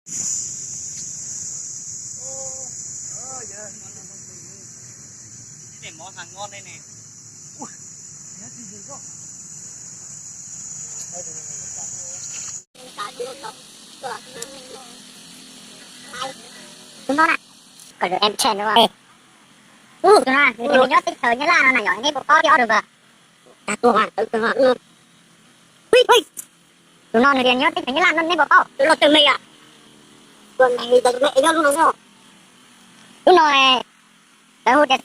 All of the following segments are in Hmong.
Tus no na, kom em channel no. Tus no nws tias nws nyob teb chaws Nyab Laj no na yom, neb puas paub thiab ob tug npawg? Tus no nws tias nyob teb chaws Nyab Laj no neb puas paub? Lub no lawv hu tias,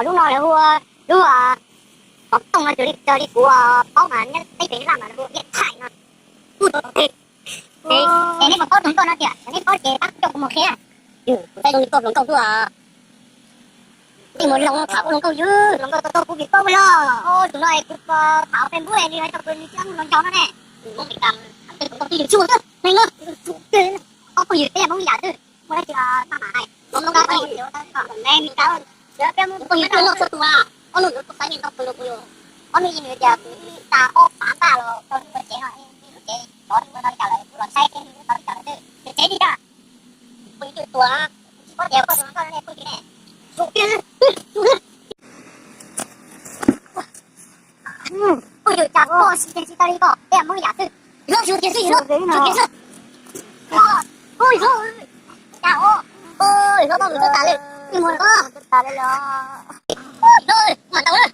lub no lawv hu, lub, Xov tooj no raws li kuv paub mas nyob teb chaws Nyab Laj mas lawv hu Diaj Thais no. Es neb puas paub tus nkauj no tiag? Yog neb paub ces pab coj kuv mus qhia. Kuv saib zoo li koj hluas nkauj xwb. Tej mus hluas nkauj tham hluas nkauj yus, hluas nkauj tau tau kuv vim paub los. Tus no es kuv tham Facebook nws hais tau kuv nws tsis hluas nraug no ne. Ob phooj ywg peb yog Hmoob ib yam xwb, muaj dab tsi maj mam hais. Ob hnub ib ntus kuv saib nws tau kuv los kuv, ob hnub ib nws tias kuv ib tag ob phav npaj los tau nws ua tsev no, nws lub tsev cov nws ua tau li cas lawm, kuv los saib teb nws tau li cas lawm xwb, nws tsev li cas. Kuv ib tug tuag, kuv tsis paub tias koj tus hluas nkauj ne phooj ywg ne. Phooj ywg, cas koj siv tias tsis tau li koj, peb Hmoob ib yam xwb. Ua, ua, cas ua, ua, ua, ua, tas li, ua, ua, mas ntau lawm, ua, ua, ua, ua, ua,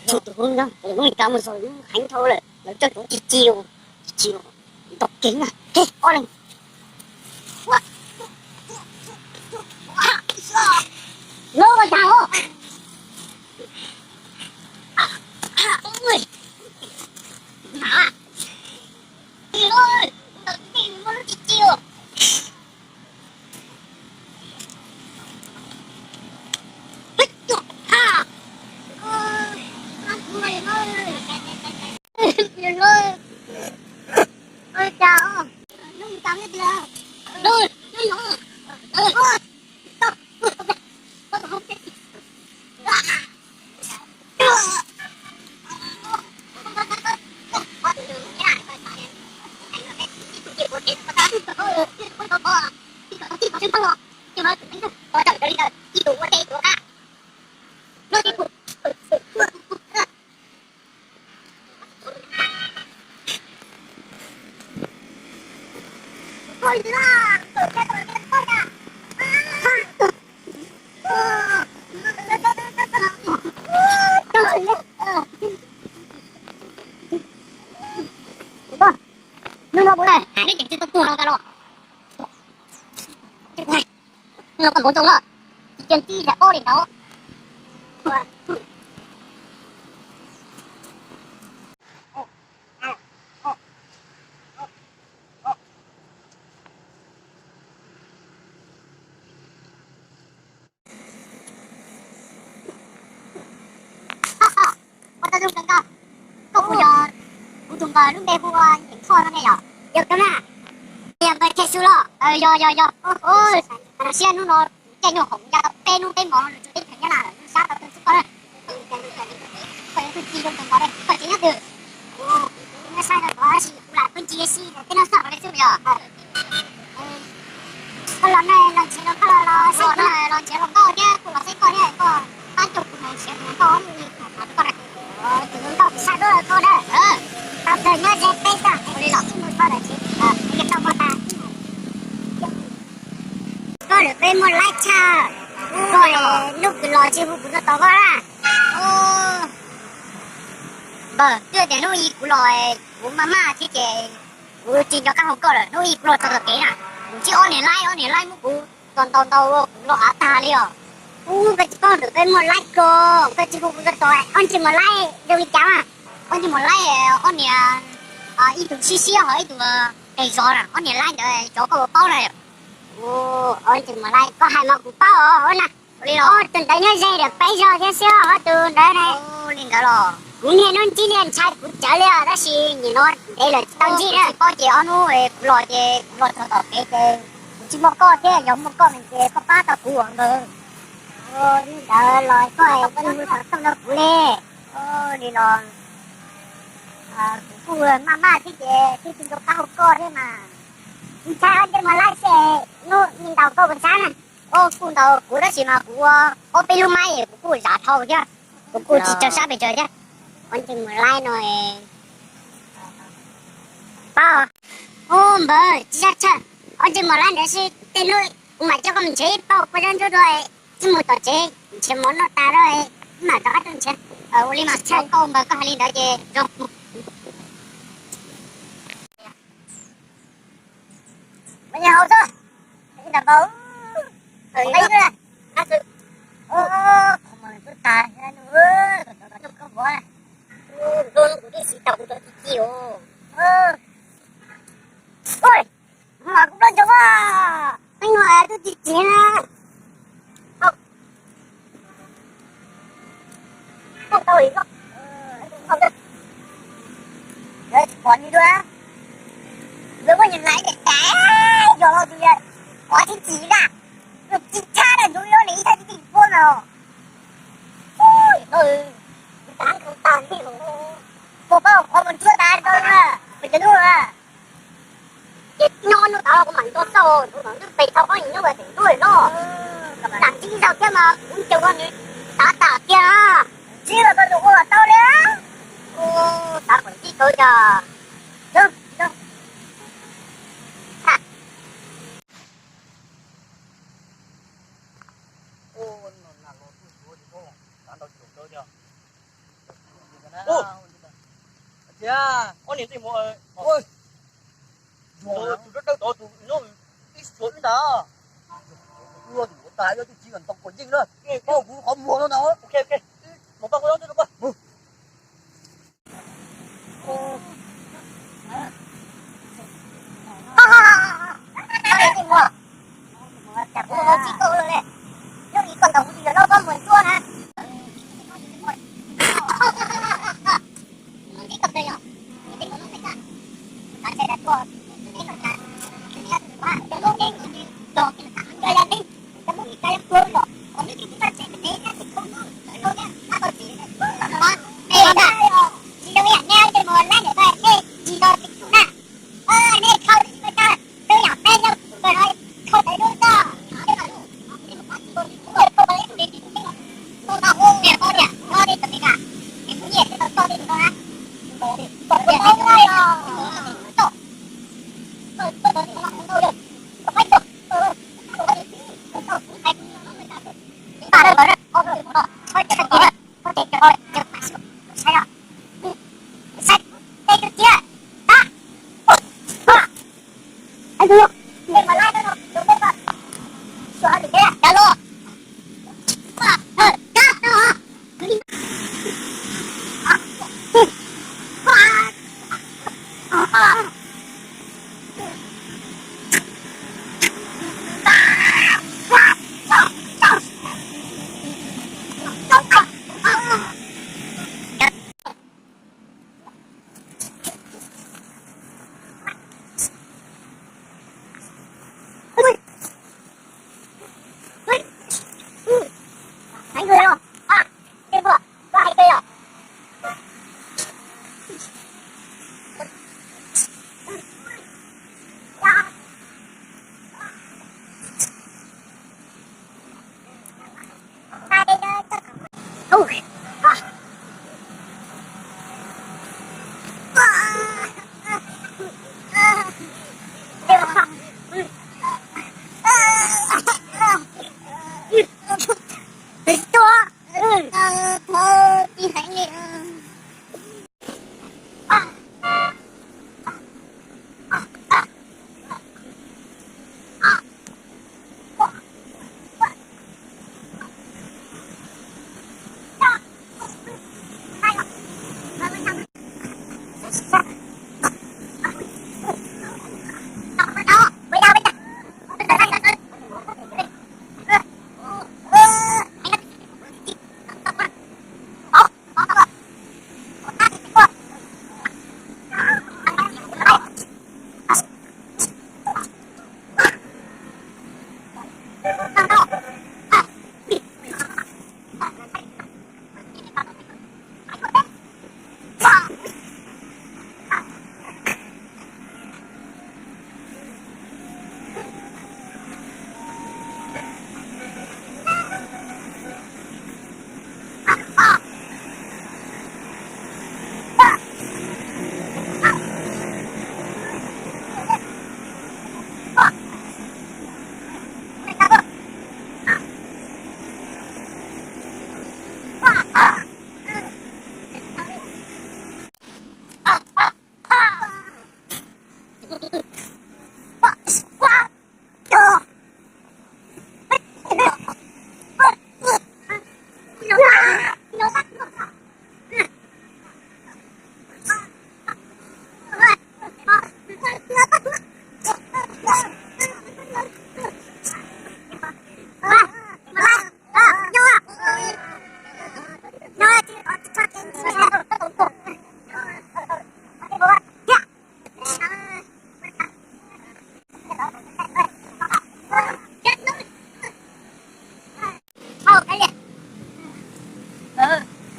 Tus Hmoob Meskas mus txog lub heev dhau lawm, lawv coj cov ci ci, ci ci ntau kev na. Ob leeg. Lov ua cas os? Hnub no kuv hais neb ceev twg tuaj tuag no tas los. Hnub no koj nkaum zoo lawm, tsis cia tib yam pob li ntawd. Ua tau zoo kawg nkaus. Koj puas yog kuv tus npawg lub npe hu ua Yeem Thoj no ne yom? Yog kawg na. Yog npawg Thej Xu los? Yog yog yog. Siab hnub no caij nyuag hoom ya tau peb hnub peb hmos no rau teb chaws Nyab Laj lawm, sab tau tug xwb koj na. Koj yuav tug ci zoo kawg nkaus li, koj tsev nyob twg? Kuv nyob sab no tab sis kuv lam pheej cia si tej no xwb li xwb yog. Koj los no los nrhiav hluas nkauj los, los nrhiav hluas nkauj thiab kuv los saib koj thiab koj pab coj kuv mus nrhiav tus hluas nkauj li kuv tham rau koj na. Tus hluas nkauj kuv sab duab koj na. Tau kawg nyob ze peb xwb, ua li los ib mus txog lawm tsis, tau muaj tas. Koj lawm peb muaj laib tshaj, koj hnub kws los tsis hu kuv txog tod koj na. Npawg, twb tias hnub ib kuv los kuv maj maj thiab ces kuv tsis nco qab hu koj lawm, hnub ib kuv los txog txog kev na, kuv ntsib ob niag laib, ob niag laib muab kuv tos ntau ntau ua kuv los av tag li os. Ub, koj tsis paub lawm peb muaj laib koj, koj tsis hu kuv txog tod, ob ntsis muaj laib zoo li cas mas, ob ntsis muaj laib, ob niag, ib tug sib siab ho ib tug qes zog na, ob niag laib ntawd cov koj puas paub na. Ub, ob ntsis muaj laib koj hais mas kuv paub os na. Tus ntawd nyob ze ntawm peb zos thiab xwb, ob tug ntawd na. Li ntawd los kuv niaj hnub ntsib niaj ntshai kuv cawv li os, tab sis nim no ntev lawm tsis tau ntsib na. Tsis paub ces ob hnub kuv los ces kuv los txog tom kev ces kuv tsis muaj koj thiab, yog muaj koj ces koj pab tau kuv npawg. Li ntawd los koj es koj hu xov tooj rau kuv li. Li los kuv kuj maj maj thiab ces twb tsis nco qab hu koj thiab mas. Ntshai ob ntsej muag laib xwb, hnub ntaus koj puas ntshai na? Kuj ntaus kuv tab sis mas kuv ua ob peb lub maib kuv kuj zam dhau thiab, kuv kuj tsis tso sab pes tsawg thiab. Ob ntsej muag laib no, pab, ub npawg tsis tshaj, ob ntsej muag laib ntawd xwb, tej hnub kuv mam coj koj mus nrhiav ib pauj kua zaub ntsuab dua, wb mus tom tsev nrhiav mov noj tas lawm, wb mam rov qab tuaj nrhiav. Ua li mas tshaj koj npawg, koj hais li ntawd ces zoo. Mas yog hauv xwb, ntawm npawg, qhov muag twb tas, koj vov, kuv twb siv tau kuv cov tib ci os. Mas kuv plaub ntsoog a, peb no twb tsis tsis na. Tsis pom nws dua, nkawd muab nws laiv daim daim, yog los tus yog qhov tsis tsis na, tsis tshaj na, nws yuav li ib thaj tib tij puab na. Ui, tag li, puas paub qhov mus ntshuab tas rau na, pes cov hnub na. Ces nyob hnub tod kuv mam nto xauj, hnub tod twb pes tau ob yim hnub es ntuj no, tam sim zaum thiab mas kuv caum nws tav tas tiag. Ntsib los koj tus ua los tau li. Tav kom ntsib tau yog. Ua, ob niag ntsej muag, tus dawb dawb tod tus no ib suav wb ntag. Ua tus ua tas yog tus tsis kam ntoo kuv yeej na, pab kuv qhov muag no ntag. Mus pab kuv.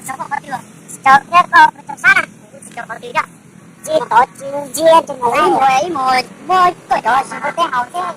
Tsis tau thiab, koj tsis tau sab na, tsis tau qhov twg thiab. Tsis tau tsis ntsia, tsis mus ib mus, muaj tuaj cov tsis muaj tej haus thiab.